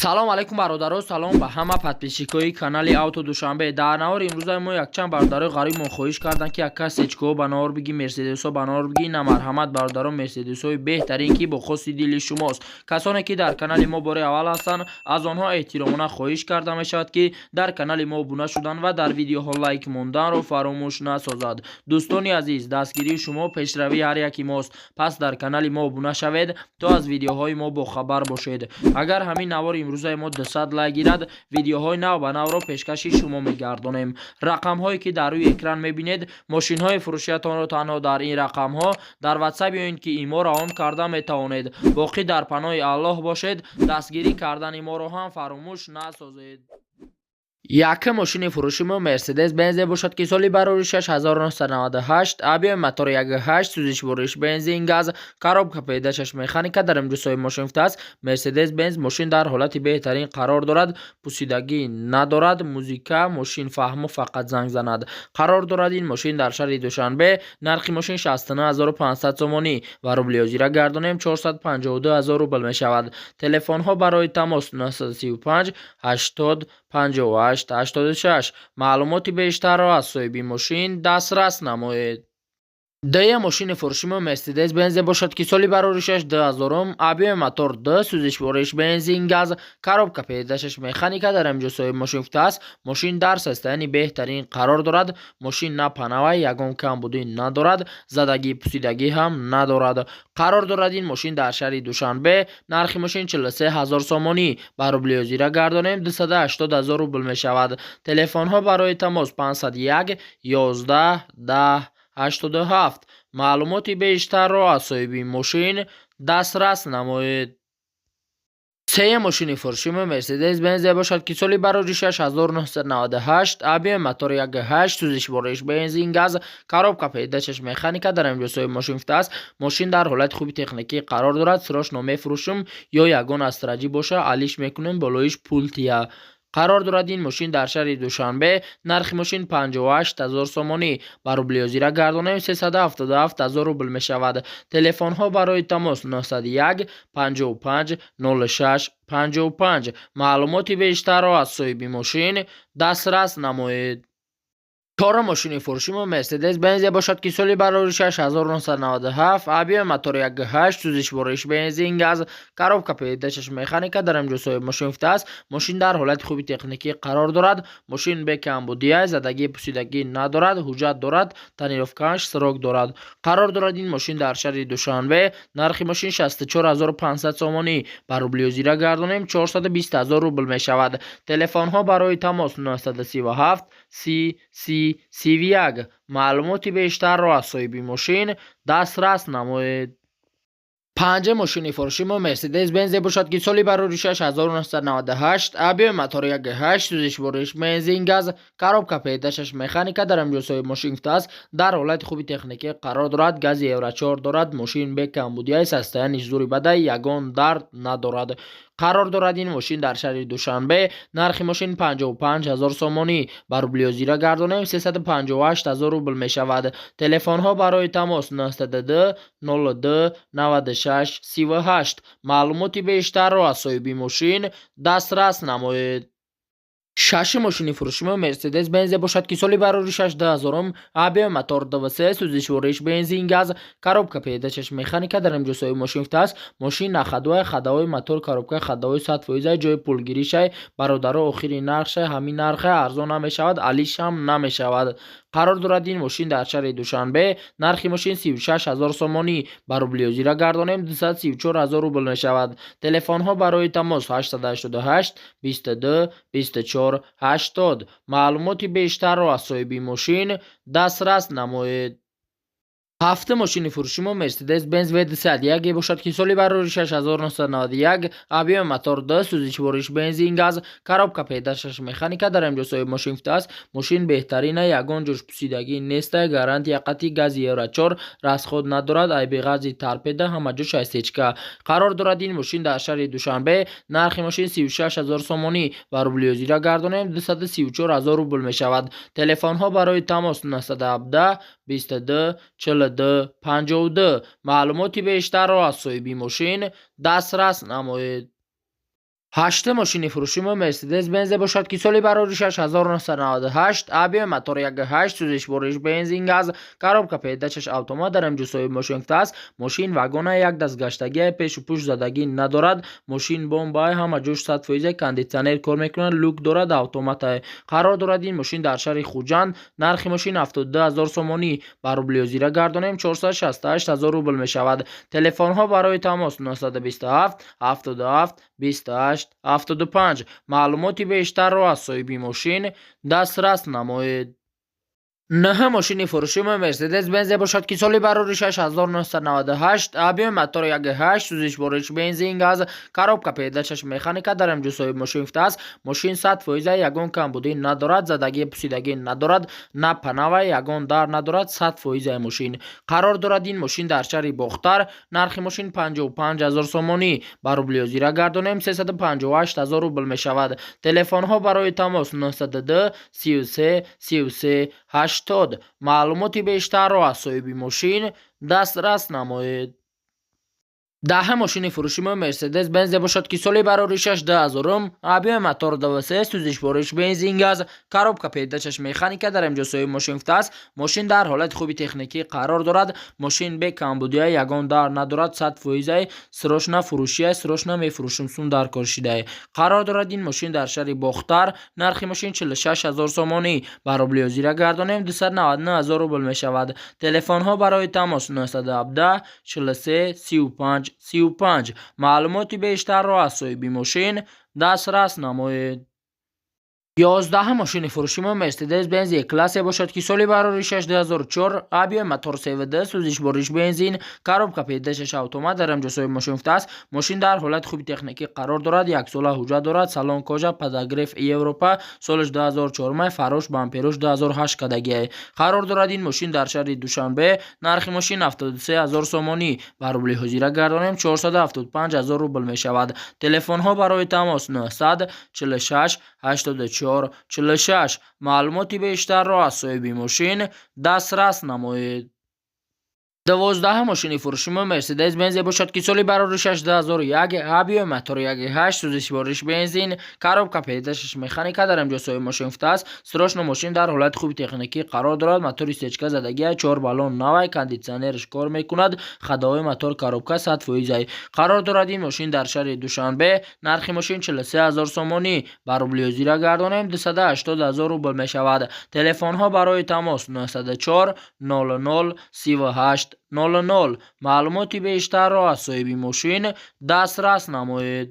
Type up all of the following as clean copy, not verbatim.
Салом алейкум, бародаро, салом ба ҳама подписчикои канали Авто Душанбе. Дар навори имрӯзаи мо якчанд бародарои ғарибмон хоҳиш карданд, ки яка сечкаҳо ба навор биги, мерседесҳо ба навор биги. На, марҳамат, бародаро, мерседесҳои беҳтарин, ки бо хости дили шумост. Касоне ки дар канали мо бори аввал ҳастанд, аз онҳо эҳтиромона хоҳиш карда мешавад, ки дар канали мо обуна шудан ва дар видеоҳо лайк монданро фаромӯш насозад. Дӯстони азиз, дастгирии шумо пешравии ҳар яки мост, пас дар канали мо обуна шавед, то аз видеоҳои мо бохабар бошед. Агар ҳамин навори имрӯзаи мо 200 лайк гирад, видеоҳои нав ба навро пешкаши шумо мегардонем. Рақамҳое ки дар рӯи экран мебинед, мошинҳои фурӯшиятонро танҳо дар ин рақамҳо дар ватсап ё ин ки имо равон карда метавонед. Боқӣ дар паноҳи Аллоҳ бошед, дастгирӣ кардани моро ҳам фаромӯш насозед. Якум мошини фурӯши мо Мерседес Бензе бошад, ки соли бароришаш 1998, объёми мотор 1,8, сӯзишвориш бензин, газ, коробка передачаш механика. Дар имрӯз соҳиби мошин гуфтааст: Мерседес Бенз, мошин дар ҳолати беҳтарин қарор дорад, пусидагӣ надорад, музика, мошин фаҳмо, фақат занг занад. Қарор дорад ин мошин дар шаҳри Душанбе. Нархи мошин 69 500 сомонӣ ва рубли ҳозира гардонем, 452 ҳазор рубл мешавад. Телефонҳо барои тамос 935 80 58 86. Маълумоти бештарро аз соҳиби мошин дастрас намоед. Дуюм мошини фурӯши мо Мерседес Бензе бошад, ки соли бароришаш 2000-ум, объёми мотор 2, сӯзишвориш бензин, газ, коробка передачаш механика. Дар инҷо соҳиби мошин гуфтааст: мошин дар состоянии беҳтарин қарор дорад, мошин на панавай, ягон камбудӣ надорад, задагӣ, пусидагӣ ҳам надорад. Қарор дорад ин мошин дар шаҳри Душанбе. Нархи мошин 43 ҳазор сомонӣ, ба рубли ҳозира гардонем, 280 ҳазор рубл мешавад. Телефонҳо барои тамос 501 11 10 87. Маълумоти бештарро аз соҳиби мошин дастрас намоед. Сеюм мошини фурӯши мо Мерседес Бензе бошад, ки соли бароришаш 1998, объёми мотор 1,8, сӯзишвориш бензин, газ, коробка передачаш механика. Дар инҷо соҳиби мошин гуфтааст: мошин дар ҳолати хуби техникӣ қарор дорад, срочно мефурӯшам, ё ягон астраҷӣ боша, алиш мекунем, болоиш пултия. Қарор дорад ин мошин дар шаҳри Душанбе. Нархи мошин 58 ҳазор сомонӣ, ба рубли ҳозира гардонем, 377 ҳазор рубл мешавад. Телефонҳо барои тамос 901 55 06 55. Маълумоти бештарро аз соҳиби мошин дастрас намоед. Чорум мошини фурӯши мо Мерседес Бензе бошад, ки соли бароришаш 1997, объёми мотор 1,8, сӯзишвориш бензин, газ, коробка передачаш механика. Дар инҷо соҳиби мошин гуфтааст: мошин дар ҳолати хуби техникӣ қарор дорад, мошин бекамбудия, задагӣ, пусидагӣ надорад, ҳуҷҷат дорад, тонировкааш срок дорад. Қарор дорад ин мошин дар шаҳри Душанбе. Нархи мошин 64 500 сомонӣ, ба рубли ҳозира гардонем, 420 ҳазор рубл мешавад. Телефонҳо барои тамос 937 30 30 31. Маълумоти бештарро аз соҳиби мошин дастрас намоед. Панҷум мошини фурӯши мо Мерседес Бензе бошад, ки соли бароришаш 1998, объёми мотор 1,8, сӯзишвориш бензин, газ, коробка передачаш механика. Дар инҷо соҳиби мошин гуфтааст: дар ҳолати хуби техникӣ қарор дорад, гази евро 4 дорад, мошин бекамбудияй, состояниш зури бадай, ягон дард надорад. Қарор дорад ин мошин дар шаҳри Душанбе. Нархи мошин 55 ҳазор сомонӣ, ба рубли ҳозира гардонем, 358 ҳазор рубл мешавад. Телефонҳо барои тамос 902 02 96 38. Маълумоти бештарро аз соҳиби мошин дастрас намоед. Шашум мошини фурӯши мо Мерседес Бензе бошад, ки соли бароришаш 2000-ум, объёми мотор 2,3, сӯзишвориш бензин, газ, коробка передачаш механика. Дар инҷо соҳиби мошин гуфтааст: мошин на ходовой, ходовой мотор, коробка ходовой 100%, ҷои пулгиришай. Бародаро, охири нархшай ҳамин нархе, арзон намешавад, алишам намешавад. Қарор дорад ин мошин дар шаҳри Душанбе. Нархи мошин 36 ҳазор сомонӣ, ба рубли ҳозира гардонем, 234 ҳазор рубл мешавад. Телефонҳо барои тамос 888 22 24 80. Маълумоти бештарро аз соҳиби мошин дастрас намоед. Ҳафтум мошини фурӯши мо Мерседес Бенз В201 бошад, ки соли бароришаш 1991, объёми мотор 2, сӯзишвориш бензин, газ, коробка передачаш механика. Дар инҷо соҳиби мошин гуфтааст: мошин беҳтарина, ягон ҷош пусидагӣ неста, гарантия қати, гази евро 4, расход надорад, айби ғази торпеда, ҳама ҷош сечка. Қарор дорад ин мошин дар шаҳри Душанбе. Нархи мошин 36 ҳазор сомонӣ, ба рубли ҳозира гардонем, 234 ҳазор рубл мешавад. Телефонҳо барои тамос 917 22 42 52. Маълумоти бештарро аз соҳиби мошин дастрас намоед. Ҳашта мошини фурӯши мо Мерседес Бензе бошад, ки соли бароришаш 1998, объёми мотор 1,8, сӯзишвориш бензин газ, коробка передачаш автомат, дар инҷо соҳиби мошин гуфтааст: мошин вагона, як дастгаштагӣ, пешу пушт задагӣ надорад, мошин бомбай, ҳама ҷош 100%, кондитсионер кор мекунад, люк дорад, автомата. Қарор дорад ин мошин дар шаҳри Хуҷанд. Нархи мошин 72 ҳазор сомонӣ, ба рубли ҳозира гардонем, 468 ҳазор рубл мешавад. Телефонҳо барои тамос 927 77 28 75. Маълумоти бештарро аз соҳиби мошин дастрас намоед. Нӯҳ мошини фурӯши мо Мерседес Бензе бошад, ки соли бароришаш 1998, объёми мотор 1,8, сӯзишвориш бензин газ, коробка передачаш механика, дар инҷо соҳиби мошин гуфтааст: мошин 100%, ягон камбудӣ надорад, задагӣ пусидагӣ надорад, на панава, ягон дар надорад, 100% мошин. Қарор дорад ин мошин дар шаҳри Бохтар. Нархи мошин 55 ҳазор сомонӣ, ба рубли ҳозира гардонем, 358 ҳазор рубл мешавад. Телефонҳо барои тамос 902 33 33 80. Маълумоти бештарро аз соҳиби мошин дастрас намоед. Даҳа мошини фурӯши мо Мерседес Бензе бошад, ки соли бароришаш 2000-ум, объёми мотор 2,3, сӯзишвориш бензин газ, коробка передачаш механика, дар инҷо соҳиби мошин гуфтааст: мошин дар ҳолати хуби техникӣ қарор дорад, мошин бе камбудия, ягон дар надорад, 100%, срочно фурӯшия, срочно мефурӯшем, сум дар кор шидае. Қарор дорад ин мошин дар шаҳри Бохтар. Нархи мошин 46 ҳазор сомонӣ, ба рубли ҳозира гардонем, 299 ҳазор рубл мешавад. Телефонҳо барои тамос 917 43 35 35. Маълумоти бештарро аз соҳиби мошин дастрас намоед. 11-ҳам мошини фурӯши мо Мерседес Бенз Е-классе бошад, ки соли бароришаш 2004, объёми мотор 3,2, сӯзишвориш бензин, коробка передачаш автомат, дар инҷо соҳиби мошин гуфтааст: мошин дар ҳолати хуби техникӣ қарор дорад, яксола ҳуҷҷат дорад, салон кожа, подогрев Европа, солаш 2004, фарош бамперош 2008 кадагиа. Қарор дорад ин мошин дар шаҳри Душанбе. Нархи мошин 73 ҳазор сомонӣ, ба рубли ҳозира гардонем, 475 ҳазор рубл мешавад. Телефонҳо барои тамос 946 84 46. Маълумоти бештарро аз соҳиби мошин дастрас намоед. 12-ҳам мошини фурӯши мо Мерседес Бензе бошад, ки соли бароришаш 2001, объёми мотор 1,8, сӯзишвориш бензин, коробка передачаш механика, дар инҷо соҳиби мошин гуфтааст: срочно мошин дар ҳолати хуби техникӣ қарор дорад, мотори свечка задагия, чор баллон навай, кондитсионераш кор мекунад, ходовой мотор, коробка 100%. Қарор дорад ин мошин дар шаҳри Душанбе. Нархи мошин 43 ҳазор сомонӣ, ба рубли ҳозира гардонем, 280 ҳазор рубл мешавад. Телефонҳо барои тамос 904 00 38 00. Маълумоти бештарро аз соҳиби мошин дастрас намоед.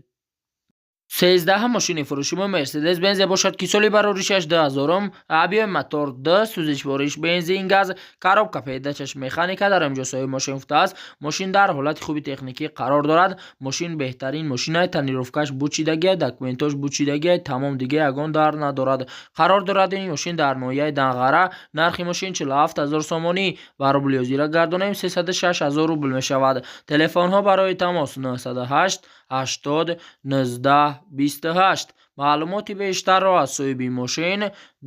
13-ҳам мошини фурӯши мо Мерседес Бензе бошад, ки соли бароришаш 2000-ум, объёми мотор 2, сӯзишвориш бензин газ, коробка передачаш механика, дар инҷо соҳиби мошин гуфтааст: мошин дар ҳолати хуби техникӣ қарор дорад, мошин беҳтарин мошинай, тонировкаш бучидагия, документош бучидагия, тамом, дига ягон дар надорад. Қарор дорад ин мошин дар ноҳияи Данғара. Нархи мошин 47 ҳазор сомонӣ, ба рубли ҳозира гардонем, 306 ҳазор рубл мешавад. Телефонҳо барои тамос 908 80 19 28. Маълумоти бештарро аз соҳиби мошин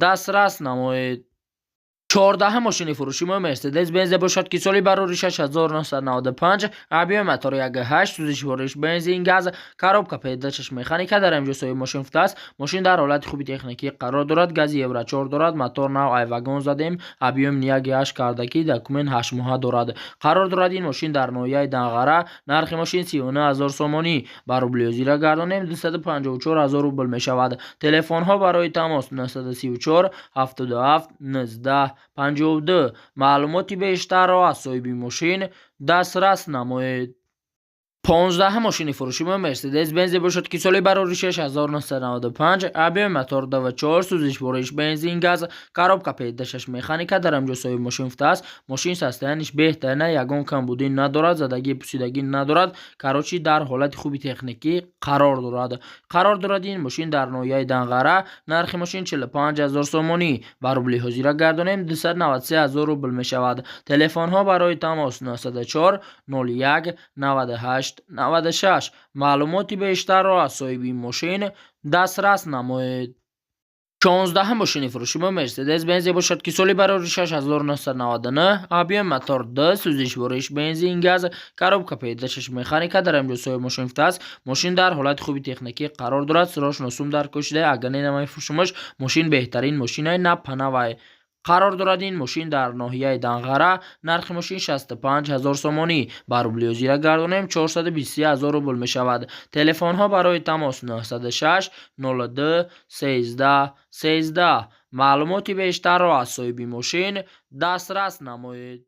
дастрас намоед. 14-ҳам мошини фурӯши мо Мерседес Бензе бошад, ки соли бароришаш 1995, объёми мотор 1,8, сӯзишвориш бензин газ, коробка передачаш механика, дар инҷо соҳиби мошин гуфтааст: мошин дар ҳолати хуби техникӣ қарор дорад, гази Евро 4 дорад, мотор нав, ай вагон задем, объём 1,8 кардакӣ, документ 8 моҳа дорад. Қарор дорад ин мошин дар ноҳияи Данғара. Нархи мошин 39 ҳазор сомонӣ, ба рубли ҳозира гардонем, 254 ҳазор рубл мешавад. Телефонҳо барои тамос 934 77 19 52. Маълумоти бештарро аз соҳиби мошин дастрас намоед. 15-ҳам мошини фурӯши мо Мерседес Бензе бошад, ки соли бароришаш 1995, объёми мотор 2,4, сӯзишвориш бензин газ, коробка передачаш механика, дар инҷо соҳиби мошин гуфтааст: мошин состояниш беҳтарина, ягон камбудӣ надорад, задагӣ пусидагӣ надорад, короче, дар ҳолати хуби техникӣ қарор дорад. Қарор дорад ин мошин дар ноҳияи Данғара. Нархи мошин 45 ҳазор сомонӣ, ба рубли ҳозира гардонем, 293 ҳазор рубл мешавад. Телефонҳо барои тамос 904 01 98 96. Маълумоти бештарро аз соҳиби мошин дастрас намоед. 16-ум мошини фурӯши мо Мерседес Бензе бошад, ки соли барори 6999, объём мотор 2, сӯзишвориш бензин, газ, коробка передач аш механика. Дар инҷо соҳиби мошин гуфтааст, мошин дар ҳолати хуби техникӣ қарор дорад, сирош носум дар кӯшида. Агар не намефурӯшумаш, мошин беҳтарин мошинай напанавай. Қарор дорад ин мошин дар ноҳияи Данғара. Нархи мошин 65 ҳазор сомонӣ, ба рубли ҳозира гардонем, 423 ҳазор рубл мешавад. Телефонҳо барои тамос 906 02 13 13. Маълумоти бештарро аз соҳиби мошин дастрас намоед.